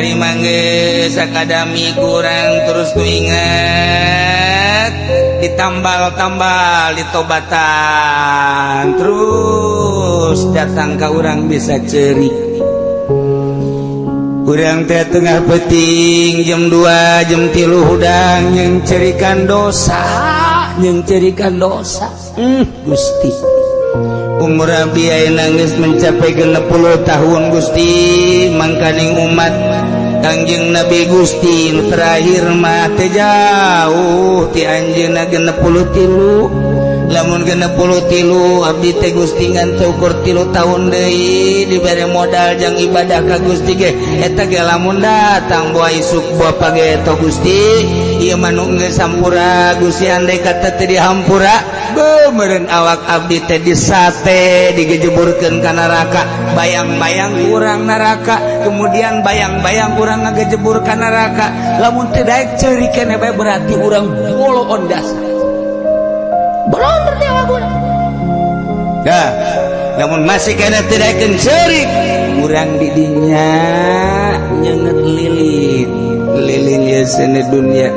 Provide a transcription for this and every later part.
Kiwari mah geus akadami kurang terus tuh inget ditambal-tambal ditobatan terus datang ke urang bisa cerik. Urang teh tengah peting jam 2 jam 3 hudang yang cerikan dosa, yang cerikan dosa. Gusti, umur abdi ayeuna geus mencapai 60 tahun, Gusti. Mangkaning umat Kangjeng Nabi Gusti nu terakhir mah teh jauh ti anjeunna 63. Lamun 63 abdi teh, Gusti, ngan ukur 3 tahun deui dibere modal jang ibadah ka Gusti ge eta ge lamun datang boa isuk boa pageto. Gusti, ieu mah nu geus hampura, Gusti. Andai kata teu dihampura beuh meureun awak abdi teh disate, digejeburkeun ka neraka. Bayang-bayang urang neraka, kemudian bayang-bayang urang ngagejebur ka neraka, lamun teu daek ceurik keneh bae, berarti urang boloon dasar bolon, berarti awak urang. Dah, namun masih kena tidak ceurik, urang di dinya nyenget lilin. Lilin ya seuneu dunia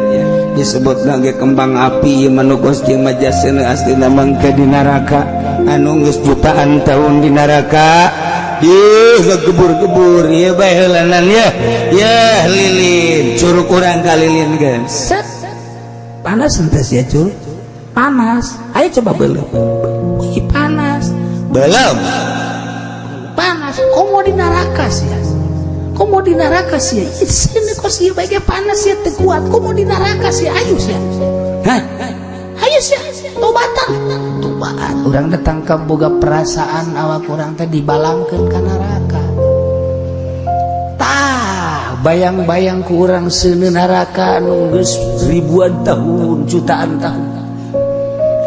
disebut lagi kembang api manukos jeung majasena aslina mangke di neraka anu geus jutaan tahun di neraka. Ih, gebur-gebur ieu bae heulanan ya. Ya lilin, curug urang ka lilin kan. Set. Panas henteu sia curug? Panas. Ayo coba belum. Wih, panas. Belum. Panas. Komo di neraka sih, komo di neraka sih. Sini kok sih baiknya panas ya, teu kuat. Komo di neraka sih, ayo sih. Hah? Ayo sih, tobatan, tobat. Urang datang ke boga perasaan awak urang teh dibalangkeun ka neraka. Tah, bayang-bayang ku urang seuneu neraka anu geus ribuan tahun, jutaan tahun,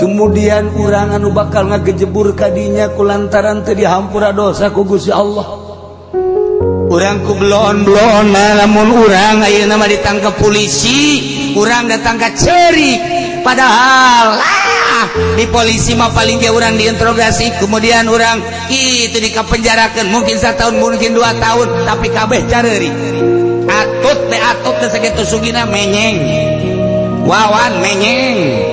kemudian urang anu bakal ngagejebur kadinya kulantaran teu dihampura dosa ku Gusti Allah. Urang ku belon-belon. Lamun urang ayeuna mah ditangkap polisi, urang datang ka cerik, padahal ah, di polisi mah paling ge urang diinterogasi, kemudian urang itu dikapenjarakeun mungkin 1 tahun, mungkin 2 tahun, tapi kabeh careurik. Atut teh, atut teh sakitu sugina menyeng, Wawan menyeng,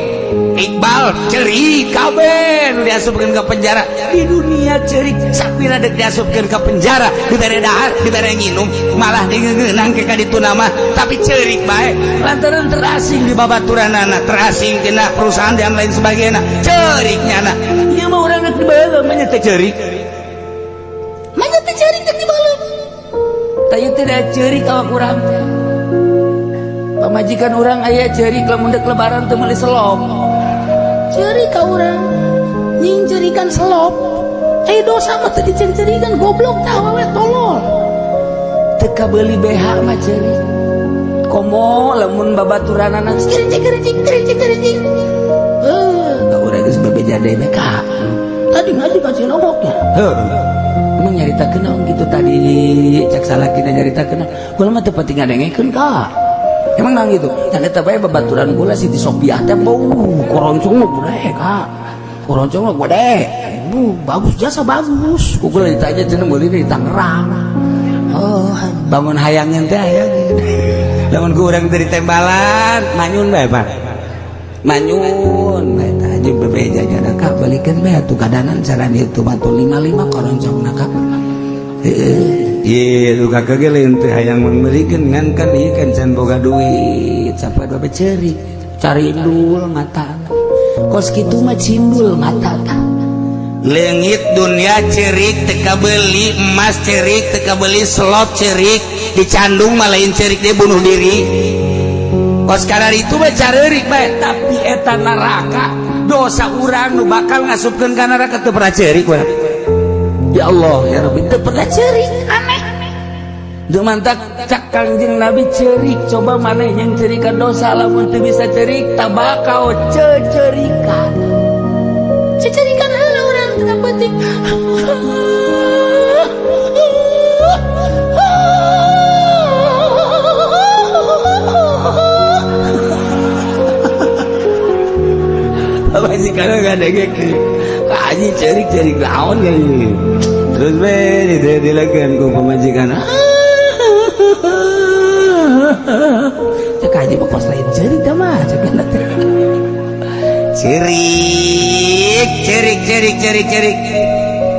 Iqbal cerik, kabeh nu diasupkeun ke penjara di dunia cerik. Sapira dek diasupkeun ke penjara, dibere dahar, dibere nginum, malah digeunang ke kaditu nama, tapi cerik bae lantaran terasing di babaturanana, terasing kena perusahaan yang lain sebagainya, cerik nyana. Ieu mah urang rek dibae mah teh cerik. Manya teh cerik teh dibalem. Tah, ieu tidak cerik awak urang teh. Pamajikan urang aya cerik lamun dek lebaran teu meuli selop. Cerik ka urang nyingcerikan selop. Eh, dosa mah teu dicerikan, goblok tah awewe tolol. Teu kabeuli BH mah cerik. Komo lamun babaturanana Kericik kericik kericik kericik. Eh, ka urang geus bebeja deui ka. Tadi ngaji kasih nogoknya. Heuh. Emang nyaritakeun naon gitu tadi? Cak salakina nyaritakeun, kula mah teu pati ngadengekeun ka. Emang naon gitu? Kan eta bae babaturan kula Siti Sopiah teh bau koroncong gede ka. Koroncong gede. Bu, bagus, jasa bagus. Ku kula ditanya cenah meuli di Tangerang. Oh, bangun hayangan teh hayangan. Lamun ku urang teh ditembalan, manyun bae, Pak. Manyun bae tah jeung bebeja jana ka balikeun bae atuh kadanan cara dieu batu 55 koroncongna ka. Heeh. Ieu duka ge lain teh hayang meulikeun, ngan kan ieu kan can boga duit sampai babe ceurik. Carindul mata. Kos kitu mah cindul mata tah. Leungit dunia cerik, teu kabeli emas cerik, teu kabeli selop cerik, dicandung mah lain cerik, dia bunuh diri. Kos kadar itu mah careurik bae, tapi eta neraka dosa urang nu bakal ngasupkeun ka neraka teu pernah cerik urang. Ya Allah ya Rabbi, teu pernah cerik, aneh. Teu mantak cak Kangjeng Nabi cerik. Coba maneh yang cerikan dosa, lamun teu bisa cerik tabakau cecerikan. Cecerikan heula urang tengah penting. Apa sih kalau nggak ada gitu kaji cerik cerik naon kayak terus be dilakukan ku pamajikan. Cek aja mah kos lain ceurik da mah cek teh. Cerik, cerik, cerik, cerik, cerik.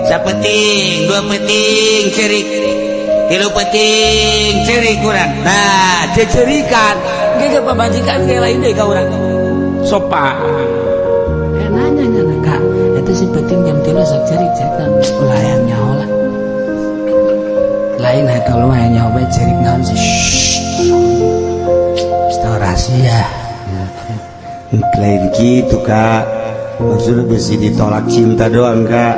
Sapeuting, dua peuting cerik. Tilu peuting cerik kurang. Nah, cecerikan. Ge pamajikan ge lain deui ka urang. Sopan. Eh, nanya nya, Kak, eta si peuting jam 3 sok cerik cerik, ulah hayang nyaho lah. Lain kalau mah nyaho bae cerik naon sih. Shh. Tahu rahasia. Lain gitu, Kak. Maksudnya besi ditolak cinta doang, Kak.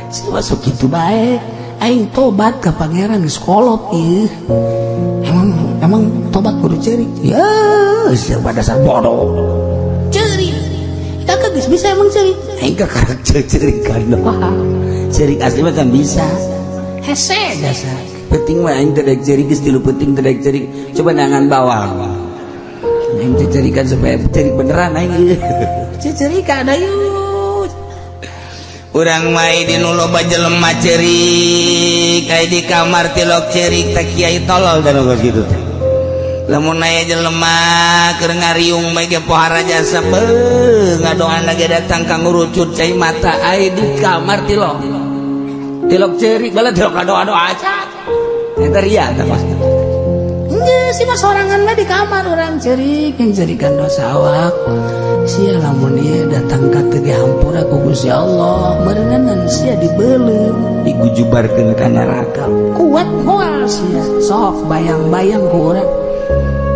Sih masuk gitu bae. Aing tobat ke pangeran geus kolot ieu. Emang emang tobat kudu cerik. Ya, siapa dasar bodoh. Cerik. Kakak geus bisa emang cerik. Aing kakarek cerikan doang. Cerik asli mah kan bisa. Hese dasar. Peuting mah aing teh daek cerik geus tilu peuting teh daek cerik. Coba nangan bawang. Aing teh cerikan supaya cerik beneran aing. Cerikan ayo. Urang mah di nu loba jelema cerik, aya di kamar tilok cerik teh kiai tolol dan kos kitu teh. Lamun aya jelema keur ngariung bae ge pohara jasa beuh ngadoana ge datang ka ngurucut cai mata aya di kamar tilok. Tilok cerik bala tilok ngadoa-doa aja. Eta ria teh kos kitu. Geus sih mah sorangan mah di kamar urang cerik yang cerikan dosa awak. Sia lamun ieu datang ka teu dihampura ku Gusti Allah, meureunan sia dibeuleum, Digujubarkeun ka neraka. Kuat moal sia. Sok bayang-bayang ku urang.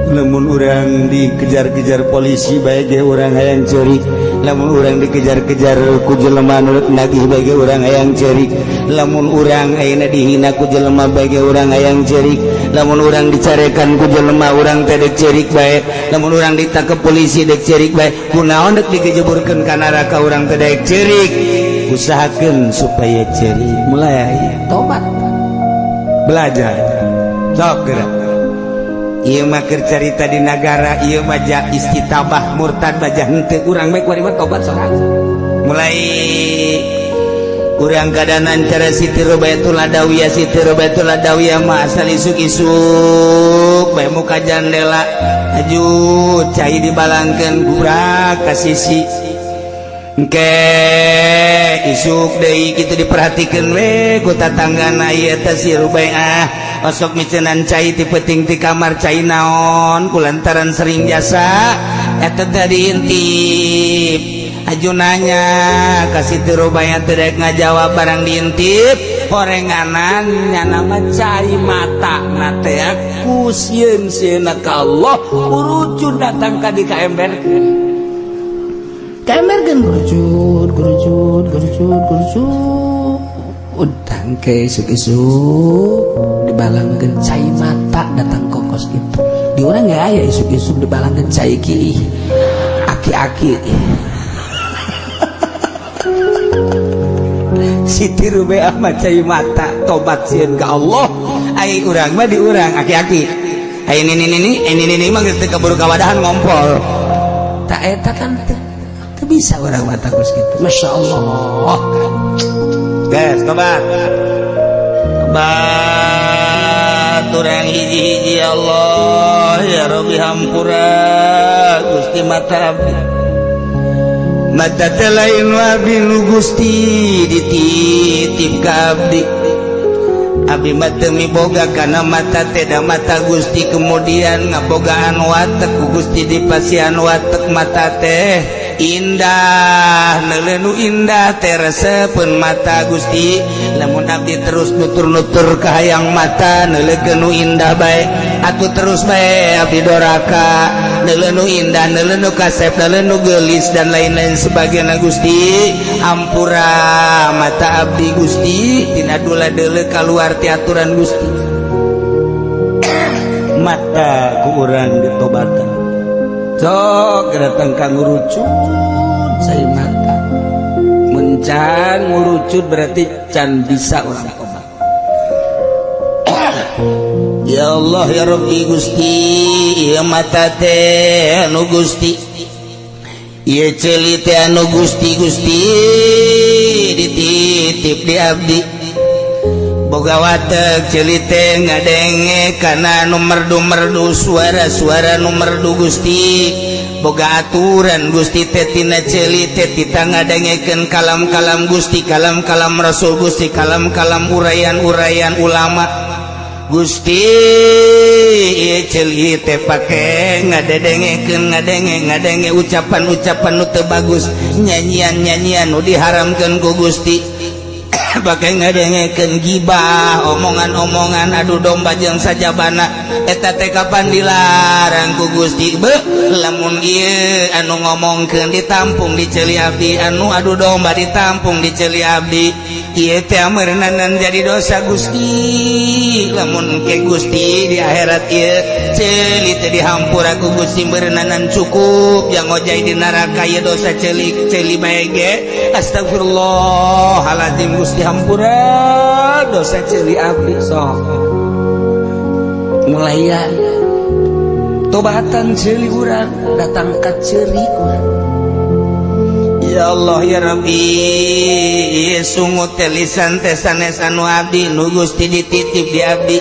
Lamun urang dikejar-kejar polisi bae ge urang hayang cerik. Lamun urang dikejar-kejar ku jelema nu nagih bae ge urang hayang cerik. Lamun urang ayeuna dihina ku jelema bae ge urang hayang cerik. Lamun urang dicarekan ku jelema urang teh dek cerik bae. Lamun urang ditangkep polisi dek cerik bae. Kunaon dek dikejeburkeun ka neraka urang teh dek cerik. Usahakeun supaya cerik. Mulai Tobat. Belajar. Sok geura. Ieu mah keur carita di nagara, ieu mah ja istitabah murtad mah jah henteu urang bae kuari mah tobat sorangan. Mulai urang kadanan cara Siti Robatul Adawiyah, Siti Robatul Adawiyah mah asal isuk-isuk bae muka jandela aju cai dibalangkeun gurak ka sisi. Engke isuk deui kitu diperhatikeun we ku tatanggana ieu teh si Rubaiah osok micenan cai ti peuting ti kamar cai naon kulantaran sering jasa eta teh diintip. Aju nanya ka Siti Rubaiah teh rek ngajawab barang diintip horenganan nyana mah cai mata na teh ku sieun sieunna ka Allah urucun datang ka di kaemberkeun. Kaemberkeun gerucut gerucut gerucut gerucut. Utang ke isuk-isuk dibalangkeun cai mata datang kokos gitu. Di urang nggak aya isuk-isuk dibalangkeun cai ki aki-aki. Siti Rubiah mah cai mata tobat sieun ka Allah. Ai urang mah di urang aki-aki. Ai ini ini ini ini mah geus teu kaburu kawadahan ngompol. Tak eta kan teu bisa urang mata kos kitu. Masya Allah. Guys, tobat. Tobat urang hiji-hiji Allah ya Rabbi hampura Gusti mata abdi. Mata teh lain abdi nu Gusti dititip ka abdi. Abdi mah teu miboga kana mata teh da mata Gusti kemudian ngabogaan watek ku Gusti dipasihan watek mata teh indah neuleuh nu indah teh resepeun mata Gusti. Lamun abdi terus nutur-nutur ka hayang mata neuleukeun nu indah bae atuh terus bae abdi doraka neuleuh nu indah neuleuh nu kasep neuleuh nu geulis dan lain-lain sebagainya. Gusti hampura mata abdi Gusti tina dula deuleu kaluar ti aturan Gusti. Mata ku urang ditobatan sok datang ka ngurucut cai mata mencan ngurucut berarti can bisa urang tobat. Ya Allah ya Rabbi Gusti ieu mata teh anu Gusti ieu ceuli teh anu Gusti Gusti dititip di abdi. Boga watek ceuli teh ngadenge kana nu merdu-merdu, suara-suara nu merdu Gusti. Boga aturan Gusti teh tina ceuli teh tita ngadengekeun kalam-kalam Gusti, kalam-kalam Rasul Gusti, kalam-kalam uraian-uraian ulama Gusti. Ieu ceuli teh pake ngadedengekeun, ngadenge ngadenge ucapan-ucapan nu teu bagus, nyanyian-nyanyian nu diharamkeun ku Gusti, pakai ngadengekeun gibah, omongan-omongan adu domba jeung sajabana. Eta teh kapan dilarang ku Gusti? Be, lamun ieu anu ngomongkeun ditampung di ceuli abdi, anu adu domba ditampung di ceuli abdi, ieu teh meureunan jadi dosa Gusti. Lamun ke Gusti di akhirat ieu ceuli teh dihampura ku Gusti, meureunanan cukup yang ngojay di neraka ieu dosa ceuli ceuli bae ge. Astagfirullahaladzim, Gusti, hampura dosa ceuli abdi. Sok Mulai ya tobatan ceuli urang, datang ka ceuri urang. Ya Allah ya Rabbi, sungut teh, lisan teh sanes anu abdi nu Gusti dititip di abdi.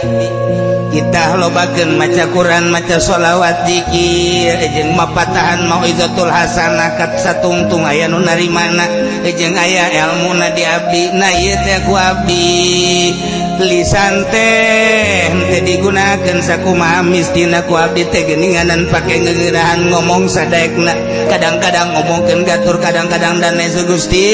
Kita lobakeun maca Quran, maca sholawat, zikir, jeung mapatahan mauizatul hasanah kat satungtung aya nu narimana jeung aya elmuna di abdi. Nah, ieu teh ku abdi lisan teh teh digunakeun sakumaha mistina ku abdi teh geuninganan, pake ngeungeurahan ngomong sadaekna, kadang-kadang ngomongkeun gatur, kadang-kadang dan lain. Gusti,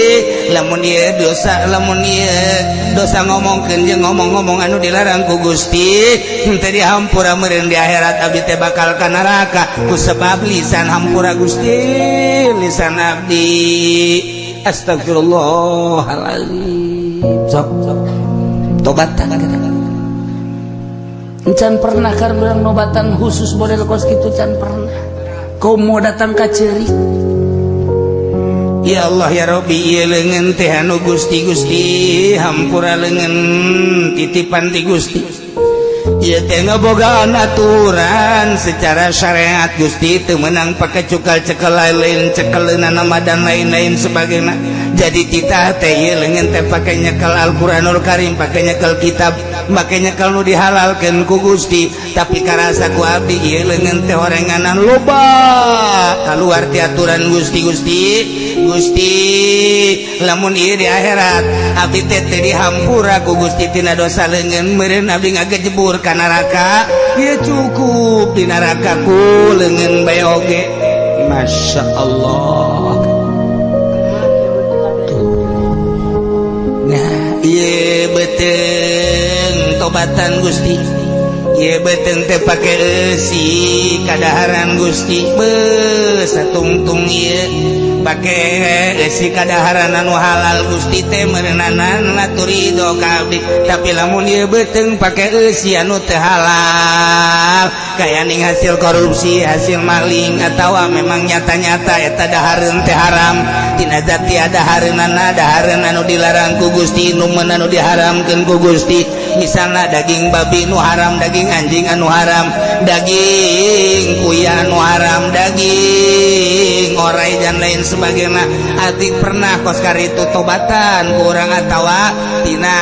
lamun ieu dosa, lamun ieu dosa ngomongkeun jeung ngomong-ngomong anu dilarang ku Gusti teu dihampura, meureun di akhirat abdi teh bakal ka neraka ku sebab lisan. Hampura Gusti lisan abdi. Astagfirullahaladzim. Sok tobatan kita. Encan pernah kan urang nobatan khusus model kos kitu? Can pernah. Komo datang ka ceuri. Ya Allah ya Rabbi, ieu leungeun teh anu Gusti, Gusti hampura, leungeun titipan ti Gusti. Ieu teh ngabogaan aturan secara syariat Gusti, teu meunang pake cukal cekel lain, cekeleunana nama dan lain-lain sebagainya. Jadi titah teh ieu leungeun teh pake nyekel Al-Qur'anul Karim, pake nyekel kitab, make nyekel nu dihalalkeun ku Gusti. Tapi karasa ku abdi ieu leungeun teh horenganan loba kaluar ti aturan Gusti. Gusti, Gusti, lamun ieu di akhirat abdi teh teu dihampura ku Gusti tina dosa leungeun, meureun abdi ngagejebur ka neraka. Ieu cukup di neraka ku leungeun bae oge. Masya Allah. Tuh. Nah, ieu beuteung tobatan Gusti. Ieu beuteung teh pake eusi kadaharan Gusti. Beuh, satungtung ieu pake eusi kadaharan anu halal Gusti teh meureunanan atur ridho ka abdi. Tapi lamun ieu beuteung pake eusi anu teu halal, kaya ning hasil korupsi, hasil maling, atawa memang nyata-nyata eta dahareun teh haram tina zat dahareunana, dahareun anu dilarang ku Gusti, nu meun anu diharamkeun ku Gusti, misalnya daging babi nu haram, daging anjing anu haram, daging kuya anu haram, daging orai dan lain sebagainya. Atik pernah koskar itu tobatan kurang atawa tina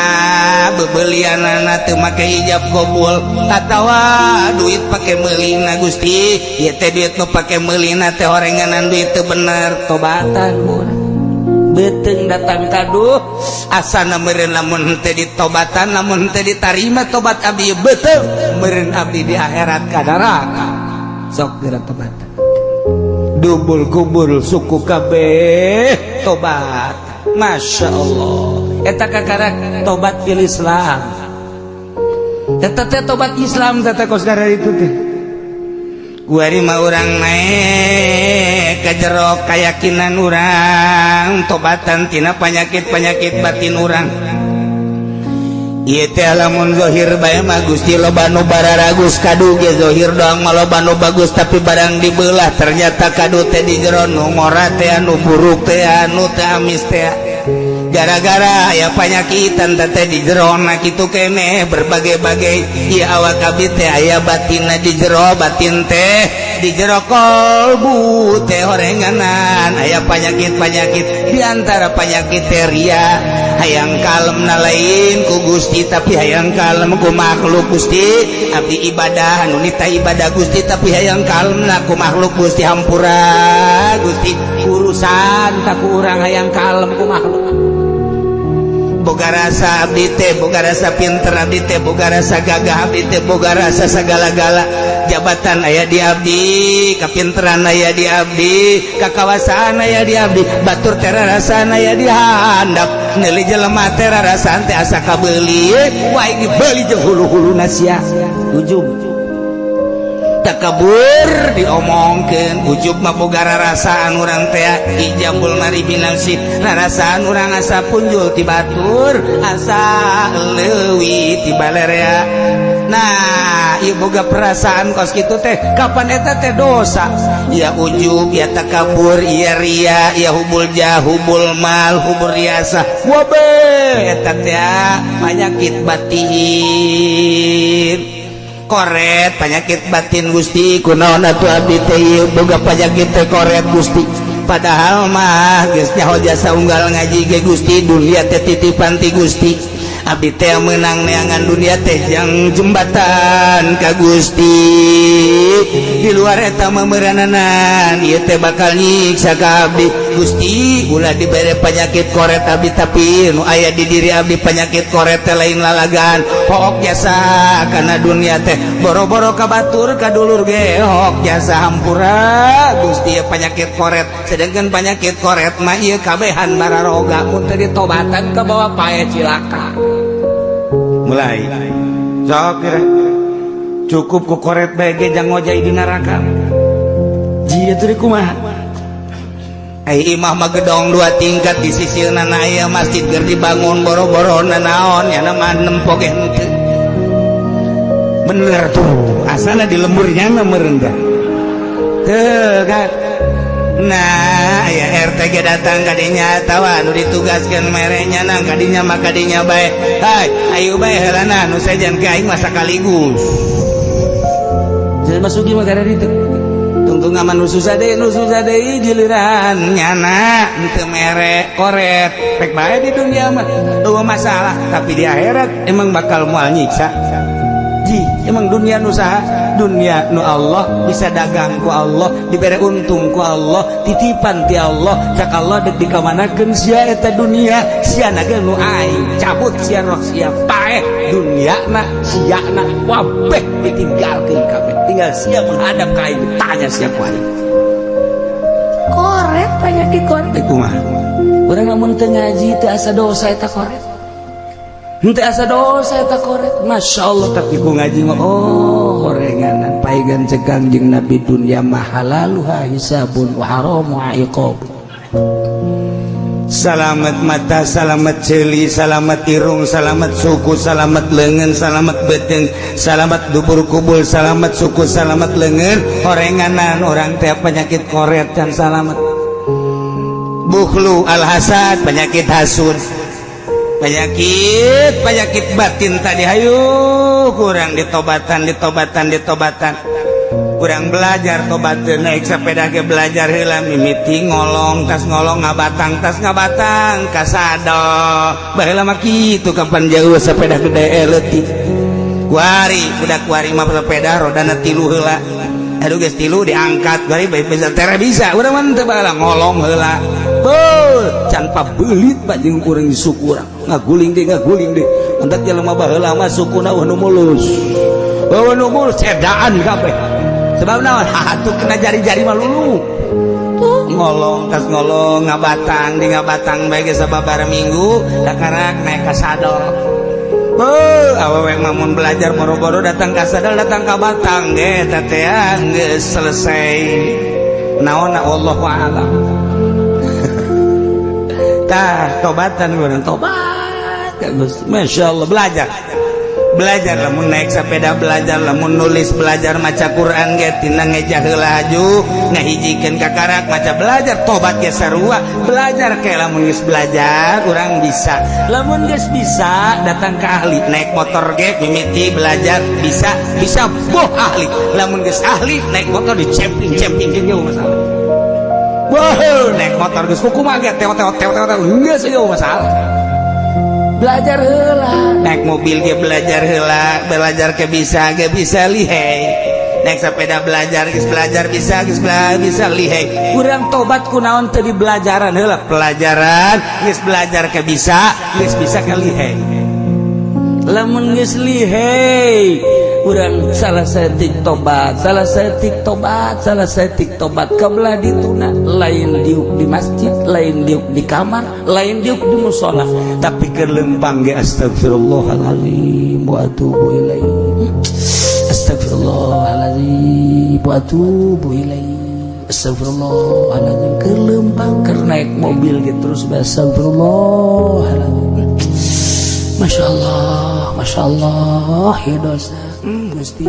bebelianana teu make ijab qabul atawa duit pake meulina. Gusti, ieu teh duit nu pake meulina teh horenganan duit teu bener. Tobatan urang beuteung datang kaduh asana meureun lamun teu ditobatan, lamun teu ditarima tobat abdi, beuteung meureun abdi di akhirat ka neraka. Sok geura tobatan. Dubul kubur suku kabeh tobat. Masya Allah, Eta kakara tobat fil Islam. Eta teh tobat Islam teh kos itu teh. Kuari mah urang naik ke jero keyakinan urang, tobatan tina penyakit-penyakit batin urang. Ieu teh lamun zahir bae mah Gusti, loba nu bararagus kadu ge zahir doang mah loba nu bagus, tapi barang dibelah ternyata kadu teh di jero nu ngora teh, anu buruk teh, anu teh amis teh, gara-gara aya panyakitan teh di jero na kitu keneh berbagai-bagai. Ieu awak abdi teh aya batinna di jero batin teh. Di jero kolbu teh horenganan aya panyakit-panyakit, diantara panyakit teh ria, hayang kalem na lain ku Gusti, tapi hayang kalem ku makhluk. Gusti, abdi ibadah anu nita ibadah, Gusti, tapi hayang kalem na ku makhluk. Gusti, hampura, Gusti, urusan tak ku urang hayang kalem ku makhluk. Boga rasa abdi teh, boga rasa pinter abdi teh, boga rasa gagah abdi teh, boga rasa segala-gala, jabatan aya di abdi, kapinteran aya di abdi, kakawasaan aya di abdi, batur teh rarasaan aya di handap, neuli jelema teh rarasaan teh asa kabeuli. Wah, ini beuli jeung hulu-huluna sia. Ujub, takabur diomongkeun. Ujub mah boga rarasaan urang teh, ijabul mari binafsi, rarasaan urang asa punjul ti batur, asa leuwih ti balerea. Nah, ieu boga perasaan kos kitu teh, kapan eta teh dosa ya? Ujub ya, takabur ya, ria ya, hubul jah, hubul mal, hubul riasa, wabe eta teh penyakit batin, koret, penyakit batin. Gusti, kunaon atuh abdi teh ieu boga penyakit teh koret, Gusti? Padahal mah geus nyaho jasa unggal ngaji ge, Gusti, dunia teh titipan ti Gusti, abdi teh menang neangan dunia teh jang jembatan ka Gusti. Di luar eta memerananan ieu teh bakal nyiksa ka abdi. Gusti, ulah dibere penyakit koret abdi, tapi nu aya di diri abdi penyakit koret teh lain lalagan, hook jasa karena dunia teh, boro-boro ka batur, ka dulur ge hook jasa. Hampura, Gusti ya, penyakit koret. Sedangkan penyakit koret mah ieu kabehan bararoga, mun teu ditobatan ke bawah pae cilaka. Mulai sok kira cukup ku koret bae ge jang ngojay di neraka. Jia teh kumaha? Ai imah mah gedong dua tingkat, di sisi nana aya masjid keur dibangun, boro-boro nanaon ya mah nempo ge henteu. Bener tuh, asana di lemburnya mah merendah tuh kan. Nah, ya RT ge datang kadinya tawa nu ditugaskeun merenya nang kadinya mah kadinya bae. Hai, ayo bae heulana nu sejen ke aing mah sakaligus. Jadi masuki mah kada ditu. Tungtung aman nu susah deui giliran nyana henteu mere koret. Rek bae di dunia mah eueuh masalah, tapi di akhirat emang bakal moal nyiksa. Ji, emang dunia nu saha? Dunia nu Allah, bisa dagang ku Allah, dibere untung ku Allah, titipan ti Allah. Cak Allah, dek dikamanakeun sia eta dunia? Sia na ge nu aing, cabut sia roh sia, paeh dunia na, sia na wabeh ditinggalkeun kabeh, tinggal sia menghadap ka aing, tanya sia ku aing. Koret, penyakit koret. Itu mah. Urang lamun teu ngaji teu asa dosa eta koret, henteu asa dosa eta koret. Masya Allah, tapi ku ngaji mah, oh, horenganan paegan. Cek Kangjeng Nabi, dunia mah halaluha hisabun wa haramuha iqab. Salamet mata, salamet ceuli, salamet irung, salamet suku, salamet lengan, salamet beteng, salamet dubur kubul, salamet suku, salamet lengan. Horenganan orang teh penyakit koret dan salamet. Bukhlu, al-hasad, penyakit hasud, penyakit penyakit batin tadi. Hayu kurang ditobatan, ditobatan, ditobatan, kurang belajar tobat. Naik sepeda ke belajar heula, mimiti ngolong, tas ngolong ngabatang, tas ngabatang kasadol. Baheula mah kitu, kapan jauh sepeda gede leutik. Kuari budak kuari mah sepeda rodana tilu heula. Aduh, geus tilu diangkat kuari bae bisa tere bisa. Urang mah teu, baheula ngolong heula. Beuh, can pabelit pak jeung urang di suku urang. Ngaguling deui, ngaguling deui. Entek jelema baheula mah sukuna eueuh nu mulus. Eueuh nu mulus, cedaan kabeh. Sebab naon? Atuh kena jari-jari mah lulu. Tuh ngolong, tas ngolong ngabatang, di ngabatang bae geus sababaraha minggu kakarak naik ka sadol. Beuh, awewe mah mun belajar boro-boro datang ka sadol, datang ka batang ge eta teh geus selesai. Naon, wallahu a'lam. Tah, tobatan urang, tobat ka Gusti. Masya Allah, belajar. Belajar lamun naik sepeda, belajar lamun nulis, belajar maca Quran ge tina ngeja heula haju ngahijikeun kakarak maca, belajar tobat ge sarua belajar. Ke lamun geus belajar, urang bisa. Lamun geus bisa, datang ke ahli. Naik motor ge mimiti belajar, bisa bisa boh ahli. Lamun geus ahli naik motor, di camping camping ge masalah. Wah, naik motor geus kumaha ge, teo teo teo teo teo, geus euweuh masalah. Belajar heula. Naik mobil ge belajar heula, belajar ke bisa ge bisa, lihai. Naik sepeda belajar, geus belajar bisa, geus belajar bisa, lihai. Urang tobat kunaon teu di belajaran heula? Pelajaran, geus belajar ke bisa, geus bisa ke lihai. Lamun geus lihai, urang salah saeutik tobat, salah saeutik tobat, salah saeutik tobat. Kabelah dituna lain diuk di masjid, lain diuk di kamar, lain diuk di musola, tapi keur lempang ge astagfirullahaladzim wa atubu ilaih, astagfirullahaladzim wa atubu ilaih, astagfirullahaladzim. Keur lempang, keur naik mobil gitu, terus astagfirullahaladzim, Masya Allah, Masya Allah ya dosa. Gusti,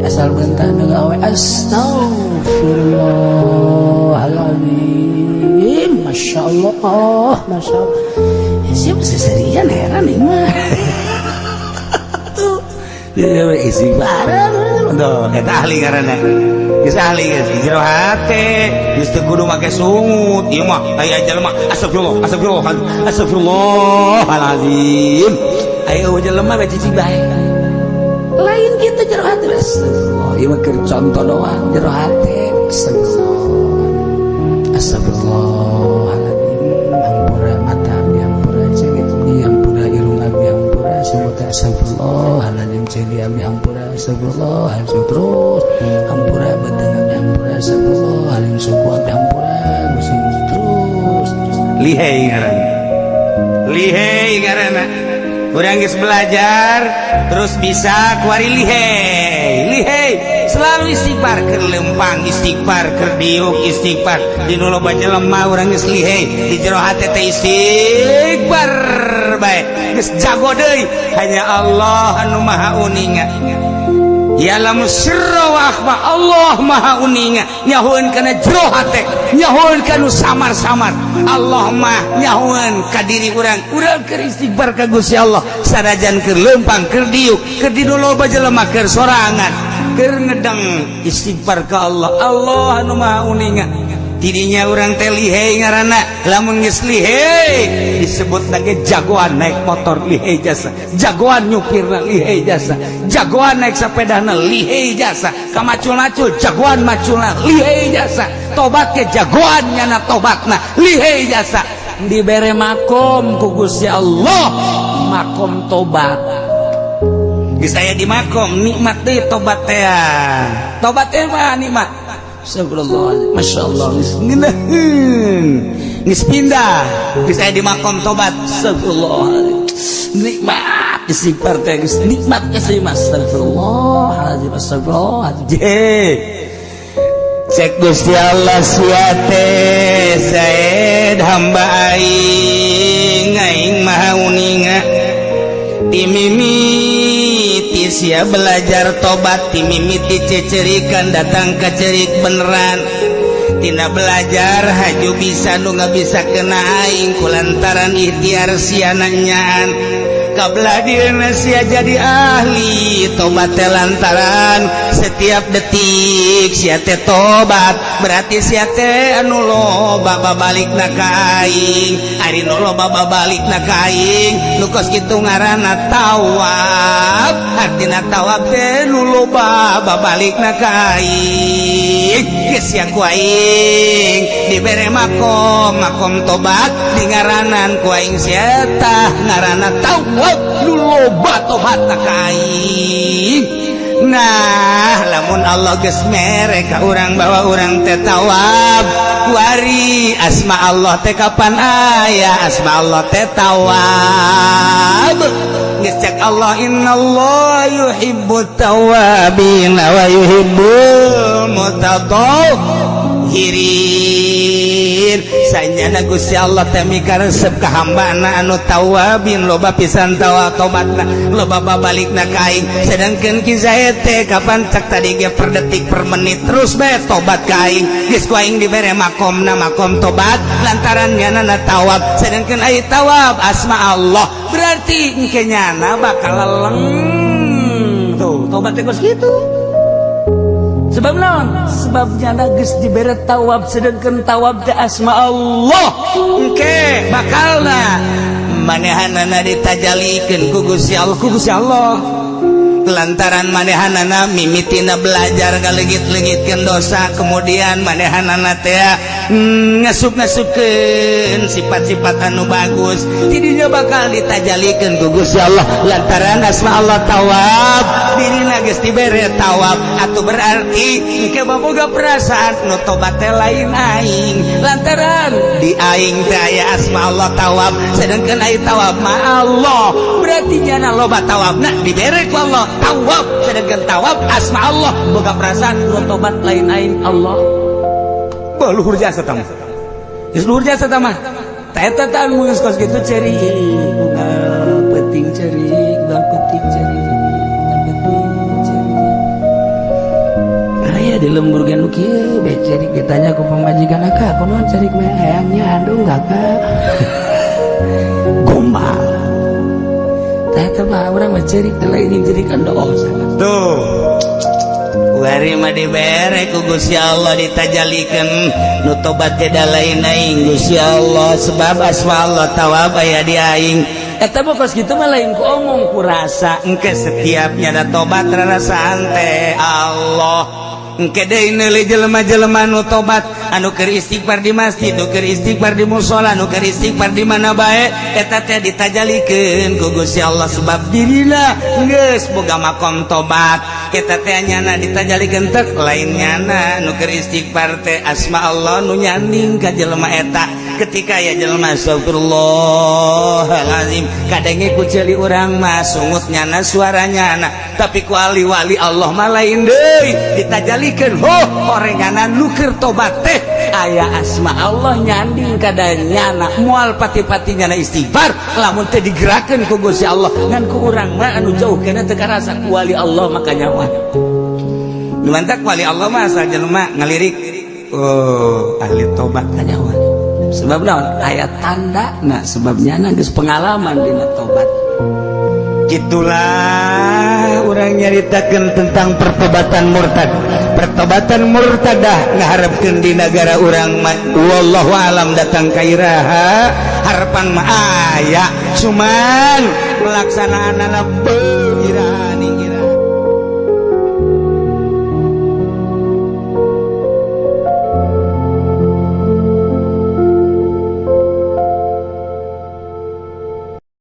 asal bentah gawe astagfirullahaladzim, Masya Allah, Masya Allah ya, siapa seserian heran ini mah. Istighfar tuh eta ahli ngaranna, geus ahli, geus jero hate, geus teu kudu make sungut. Ieu mah aya jelema astagfirullah, astagfirullah, astagfirullahalazim, ayo jelema bae cicing bae. Lain gitu jero hati, astagfirullah. Ieu mah keur contoh doang. Jero hati astagfirullah, astagfirullahaladzim, hampura mata abdi, hampura cengit abdi, hampura irung abdi, hampura semua teh, astagfirullahaladzim, cengit abdi hampura, astagfirullahaladzim, terus hampura beuteung abdi, hampura, astagfirullahaladzim, suku abdi hampura, Gusti, terus terus. Lihai ngaranna, lihai ngaranna. Urang geus belajar terus bisa, kuari lihai, lihai selalu istighfar. Keur lempang istighfar, keur diuk istighfar, di nu loba jelema urang geus lihai, di jero hate teh istighfar bae, geus jago deui. Hanya Allah anu maha uninga, ya'lamu sirra wa akhfa. Allah maha uninga, nyahoeun kana jero hate, nyahoeun kana samar-samar. Allah mah nyahoeun ka diri urang. Urang keur istighfar ka Gusti Allah sanajan keur lempang, keur diuk, keur di nu loba jelema, keur sorangan, keur ngedeng, istighfar ka Allah. Allah anu maha uninga. Tidinya urang teh lihai ngaranna. Lamun geus lihai, disebut lagi jagoan naik motor lihai jasa, jagoan nyupirna lihai jasa, jagoan naik sepedana lihai jasa, kamacul-macul jagoan maculna lihai jasa, tobat ke jagoan nyana tobatna lihai jasa. Dibere makom ku Gusti Allah, makom tobat. Geus aya di makom nikmat deui tobat teh, tobat teh mah nikmat. Astagfirullah, Masya Allah. Geus ngeunaheun, geus pindah, geus aya di makom tobat. Astagfirullah, nikmat istighfar teh geus nikmat geus. Astagfirullahaladzim, astagfirullahaladzim. Je. Cek Gusti Allah, sia teh Zaid hamba aing, aing maha uninga. Timimiti sia belajar tobat, timimiti cecerikan datang ke cerik beneran, tina belajar haju bisa, nu nggak bisa kena aing kulantaran ikhtiar sia nanyaan. Kabelah dieuna sia jadi ahli tobat teh lantaran setiap detik sia teh tobat, berarti sia teh anu loba babalikna ka aing. Ari nu loba babalikna ka aing nu kos kitu ngaranna tawab. Artina tawab teh nu loba babalikna ka aing. Geus sia ku aing dibere makom, makom tobat, di ngaranan ku aing sia tah ngaranna tawab, nu loba tobat ka aing. Nah, lamun Allah geus mere ka urang bahwa urang teh tawab, wari asma Allah teh kapan aya? Asma Allah teh tawab. Geus cek Allah, innallaha yuhibbut tawabin wa yuhibbul mutatahhirin. Tawabin. Sanyana Gusti Allah teh mikaresep ka hambana anu tawabin, loba pisan tawa tobatna, loba babalikna ka aing. Sedangkan Ki Zaid teh kapan cak tadi ge per detik, per menit terus bae tobat ka aing. Geus ku aing dibere makomna makom tobat lantaran nyana tawab. Sedangkan ai tawab asma Allah, berarti engke nyana bakal leleng tuh tobat teh kos kitu. Sebab naon? Sebab nyana geus dibere tawab, sedangkan tawab teh asma Allah. Engke bakalna manehanana ditajalikeun ku Gusti Allah, ku Gusti Allah lantaran manehanana mimitina belajar ngaleungit-leungitkeun dosa, kemudian manehanana teh ngasup-ngasupkeun sifat-sifat anu bagus, tidinya bakal ditajalikeun ku Gusti Allah lantaran asma Allah tawab. Dirina geus dibere tawab atau berarti engke boga perasaan nu tobat teh lain aing, lantaran di aing teh aya asma Allah tawab, sedangkan ai tawab mah Allah. Berarti nyana loba tawabna dibere ku Allah tawab, sedangkan tawab asma Allah, boga perasaan nu tobat lain aing, Allah. Bah, luhur jasa tah mah, geus luhur jasa tah mah. Tah, eta tah anu geus kos kitu, ceurik unggal peuting, ceurik unggal peuting, ceurik unggal peuting, ceurik. Aya di lembur ge nu kieu be, ceurik. Ditanya ku pamajikan, "Akak, kunaon ceurik mah?" "Hayangnya aduh kakak gombal." Tah, eta mah urang mah ceurik teh lain cerikan dosa. Tuh. Wari mah dibere ku Gusti Allah, ditajalikeun nu tobat teh da lain aing, Gusti Allah, sebab asma Allah tawab aya di aing. Eta mah kos kitu mah lain ku omong, ku rasa. Engke setiapnya da tobat rarasaan teh Allah. Engke deui neuli jelema-jelema nu tobat, anu keur istighfar di masjid, nu keur istighfar di musola, nu keur istighfar di mana bae, eta teh ditajalikeun ku Gusti Allah sebab dirina geus boga makom tobat. Eta teh nyana ditajalikeun tek lain nyana nu keur istighfar teh, asma Allah nu nyanding ka jelema eta. Ketika ya jelema astagfirullahalazim, kadenge ku ceuli urang mah sungut nyana, suara nyana, tapi ku wali-wali Allah mah lain deui, ditajalikeun. Ho, horenganan nu keur tobat teh aya asma Allah nyanding kada nyana. Moal pati-pati nyana istighfar lamun teh digerakkeun ku Gusti Allah. Ngan ku urang mah anu jauh kana teu karasa, ku wali Allah maka nyawa. Mantak wali Allah mah asal jelema ngalirik, "Oh, ahli tobat," kanyawa. Sebab naon? Aya tanda. Nah, sebab nyana geus pengalaman dina tobat. Itulah urang nyaritakan tentang pertobatan murtad. Pertobatan murtadah ngaharapkeun di negara urang mah wallahu alam datang ka iraha. Harapan mah aya, cuman pelaksanaanana.